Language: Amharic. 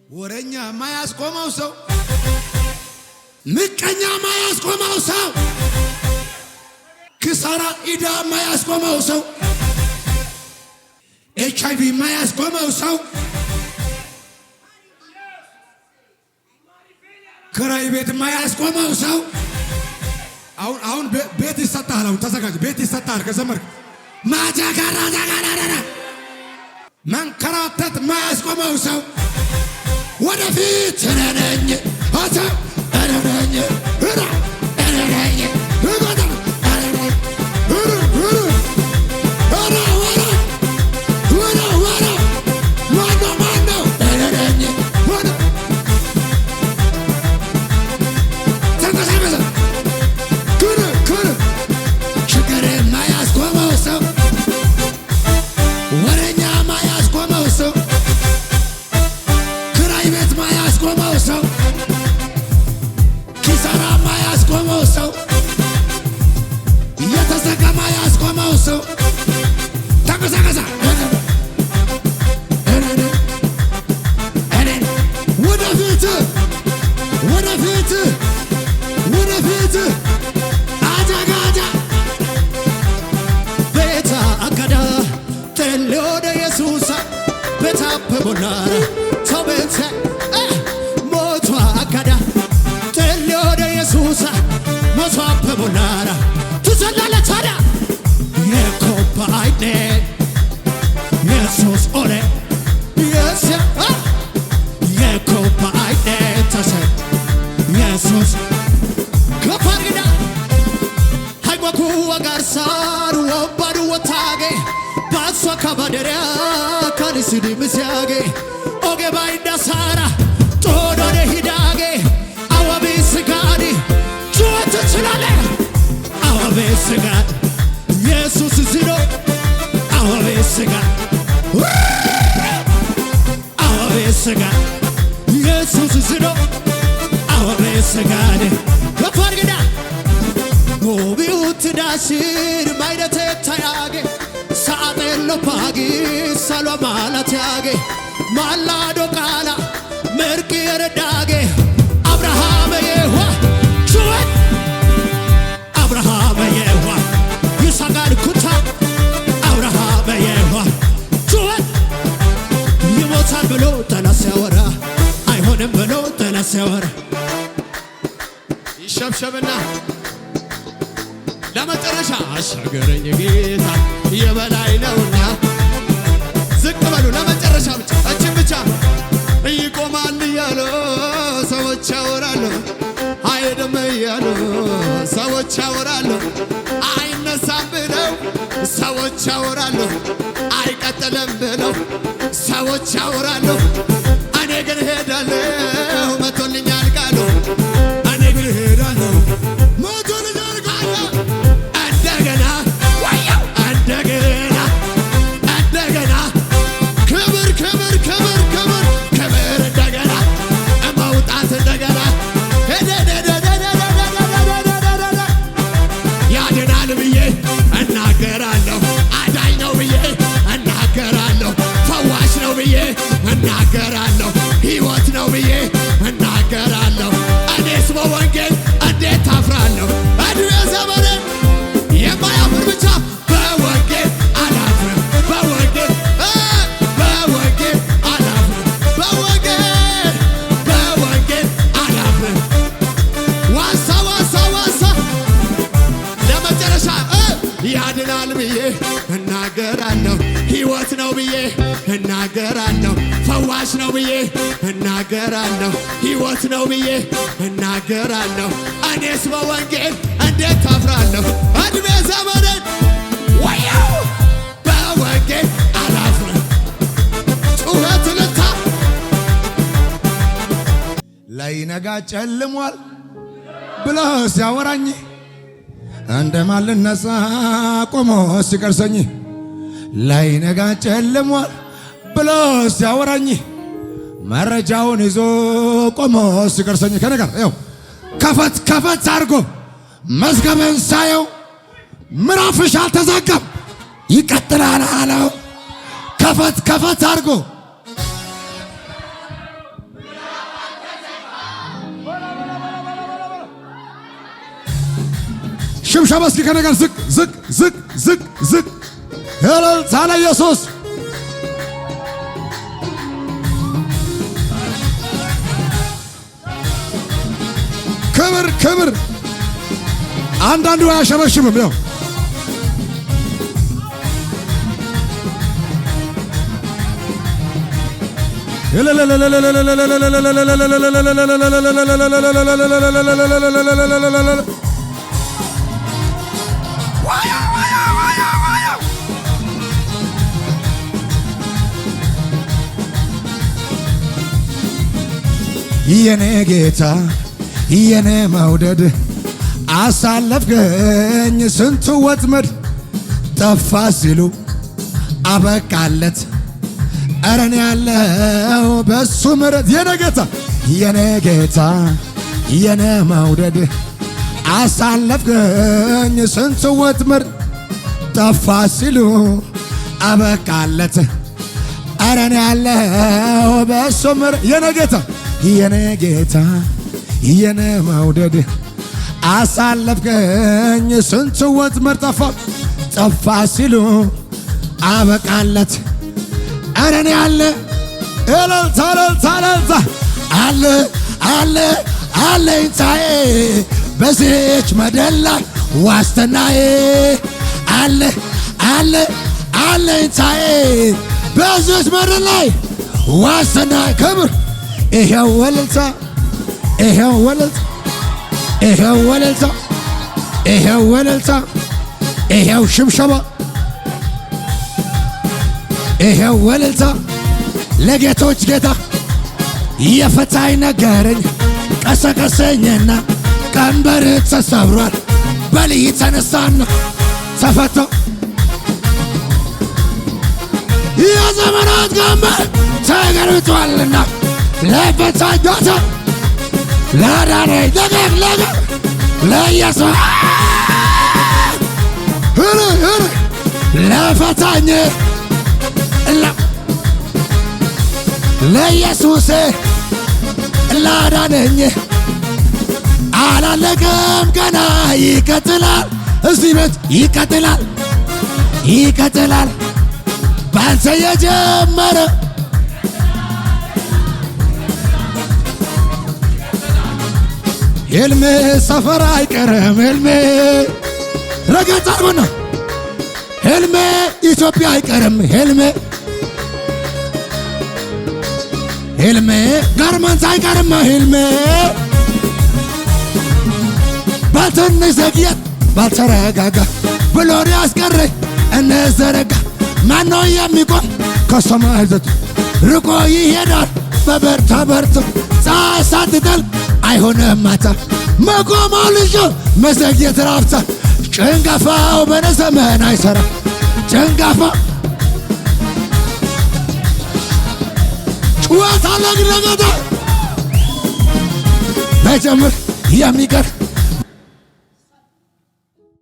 ወረኛ ማያስቆመው ሰው፣ ምቀኛ ማያስቆመው ሰው፣ ክሳራ ኢዳ ማያስቆመው ሰው፣ HIV ማያስቆመው ሰው፣ ክራይ ቤት ማያስቆመው ሰው። አሁን አሁን ቤት ይሰጣል። አሁን ተዘጋጅ። ቤት ይሰጣል። ከዘመርክ ማጃጋራጋራራ መንከራተት ማያስቆመው ሰው ወደፊት እኔ ነኝ አተ እኔ ነኝ እራ እኔ ነኝ እጎዳ እኔ ነኝ እሩ እሩ እራ ወራ ወራ ወራ ማነው ማነው እኔ ነኝ ወደ ተንቀሳቀሰ ክር ክር ችግር የማያስቆመው ሰው፣ ወረኛ ማያስቆመው ሰው፣ ክራይ ቤት ማያስቆመው ሰው፣ ኪሳራ ማያስቆመው ሰው፣ የተዘጋ ማያስቆመው ሰው ተንቀሳቀሰ። ወደፊት ወደፊት ወደፊት አጃጋጃ ቤታ አጋዳ xeelliyoode Yesuusa betappe bollaara tobete mootuwa aggada xeelliyoode Yesuusa mootuwappe bollaara ትዘላለህ ታዲያ የኮባ አይኔ ኢየሱስ ኦሌ የስ የኮባ አይኔ ተሰ ኢየሱስ ከፍ አድርግና hayqokuwa garsaan wobbadu wottaage basso kabadereya kanisidi misiyaage oge baynda saara xoodone hidaage awabiisigaadi ጩኸት ትችላለህ። አዋቤስጋድ ኢየሱስ ዝኖ አዋቤስጋድ አዋቤስጋድ ኢየሱስ ዝኖ አዋቤስጋድ ከፍ አድርግና ጎቢውትዳሽን ማይነቴታያጌ ሳአጤሎፓጊ ሰሎ ማላትያጌ ማላዶ ቃላ መርቅ የረዳጌ አብርሃም የዋ ጩኸት አብርሃም የዋ ይስሐቅን ኩታ አብርሃም የዋ ጩኸት ይሞታል ብሎ ጠላት ሲያወራ፣ አይሆንም ብሎ ጠላት ሲያወራ ይሸብሸብና ለመጨረሻ አሻገረኝ ጌታ የበላይ ነውና፣ ዝቅ በሉ። ለመጨረሻ ብቻ እችን ብቻ። ይቆማል እያሉ ሰዎች ያወራሉ፣ አይሄድም እያሉ ሰዎች ያወራሉ፣ አይነሳም ብለው ሰዎች ያወራሉ፣ አይቀጥልም ብለው ሰዎች ያወራሉ። እኔ ግን ሄዳለሁ፣ መቶልኛል ቃሉ። እኔ ግን ሄዳለሁ፣ መቶልኛል ቃሉ። እንደገና ወየው እንደገና እንደገና ክብር ክብር ክብር ክብር ክብር እንደገና መውጣት እንደገና ሄደደደደደደደደደደደደ ያድናል ብዬ እናገራለሁ። አዳኝ ነው ብዬ እናገራለሁ። ፈዋሽ ነው ብዬ እናገራለሁ። ሕይወት ነው ብዬ እናገራለሁ። እኔስ በወንጌል እንዴት ታፍራለሁ? እድሜ ዘመኔ የማያፍር ብቻ። በወንጌል አላፍርም። በወንጌል በወንጌል አላፍርም። በወንጌል በወንጌል አላፍርም። ዋሳ ዋሳ ዋሳ ለመጨረሻ ያድናል ብዬ እናገራለሁ። ሕይወት ነው ብዬ እናገራለሁ። ፈዋሽ ነው ብዬ እናገራለሁ። ሕይወት ነው ብዬ እናገራለሁ። እኔስ በወንጌል እንዴት ታፍራለሁ? እድሜ ዘመኔን ወየው በወንጌል አላፍርም። ጩኸት እልልታ ላይነጋ ጨልሟል ብሎ ሲያወራኝ እንደማልነሳ ቆሞ ሲቀርሰኝ፣ ላይነጋ ጨልሟል ብሎ ሲያወራኝ መረጃውን ይዞ ቆሞ ሲቀርሰኝ ከኔ ጋር ይኸው ከፈት ከፈት አድርጎ መዝገበን ሳየው ምዕራፍሽ አልተዘጋም ይቀጥላል አለው። ከፈት ከፈት አድርጎ ሽብሸባ እስኪ ከኔ ጋር ዝቅ ዝቅ ዝቅ ዝቅ ዝቅ። እልልታ ለኢየሱስ። ክብር ክብር። አንዳንዱ አያሸበሽብም። ያው የኔ ጌታ የኔ መውደድ አሳለፍከኝ ስንቱ ወጥመድ፣ ጠፋ ሲሉ አበቃለት፣ እረን ያለው በሱ ምሕረት። የኔ ጌታ የኔ ጌታ የኔ መውደድ አሳለፍከኝ ስንቱ ወጥመድ፣ ጠፋ ሲሉ አበቃለት፣ እረን ያለው በሱ ምሕረት። የኔ ጌታ የኔ ጌታ የኔ መውደድ አሳለፍከኝ ስንቱ ወጥመድ፣ ጠፋ ጠፋ ሲሉ አበቃለት፣ እረን ያለ። እልልታ እልልታ እልልታ። አለ አለ አለኝታዬ፣ በዚች ምድር ላይ ዋስትናዬ። አለ አለ አለኝታዬ፣ በዚች ምድር ላይ ዋስትናዬ። ክብር። ይሄው እልልታ፣ ይሄው እልልታ፣ ይሄው እልልታ፣ ይሄው እልልታ፣ ይሄው ሽብሸባ፣ ይሄው እልልታ ለጌቶች ጌታ። የፈታኝ ነገረኝ ቀሰቀሰኝና ቀንበር ተሰብሯል በልይ ተነሳና ተፈቶ የዘመናት ቀንበር ተገልብጧልና ለፈታኝ ጌታ ለአዳነኝ ለገር ለገር ለኢየሱስ ለፈታኝ ለኢየሱስ ላዳነኝ። አላለቀም ገና ይቀጥላል። እዚህ ቤት ይቀጥላል፣ ይቀጥላል። ባንተ የጀመረ ህልሜ ሰፈር አይቀርም፣ ህልሜ ረገጥ አርጎና ህልሜ ኢትዮጵያ አይቀርም፣ ህልሜ ህልሜ ጋርመንት አይቀርም፣ ህልሜ በትንሽ ዘግየት ባልተረጋጋ ብሎ ያስቀረኝ እነዘረጋ። ማነው የሚቆም ከሰማይ ዘት? ርቆ ይሄዳል በበርታ በርቶ። ፀሐይ ሳትጠልቅ አይሆንም ማታ። መቆማው ልጆ መዘግየት ራፍታ። ጭንገፋው በነ ዘመን አይሰራ። ጭንገፋ ጩኸት አለ ለጌታ። በጀምር የሚቀር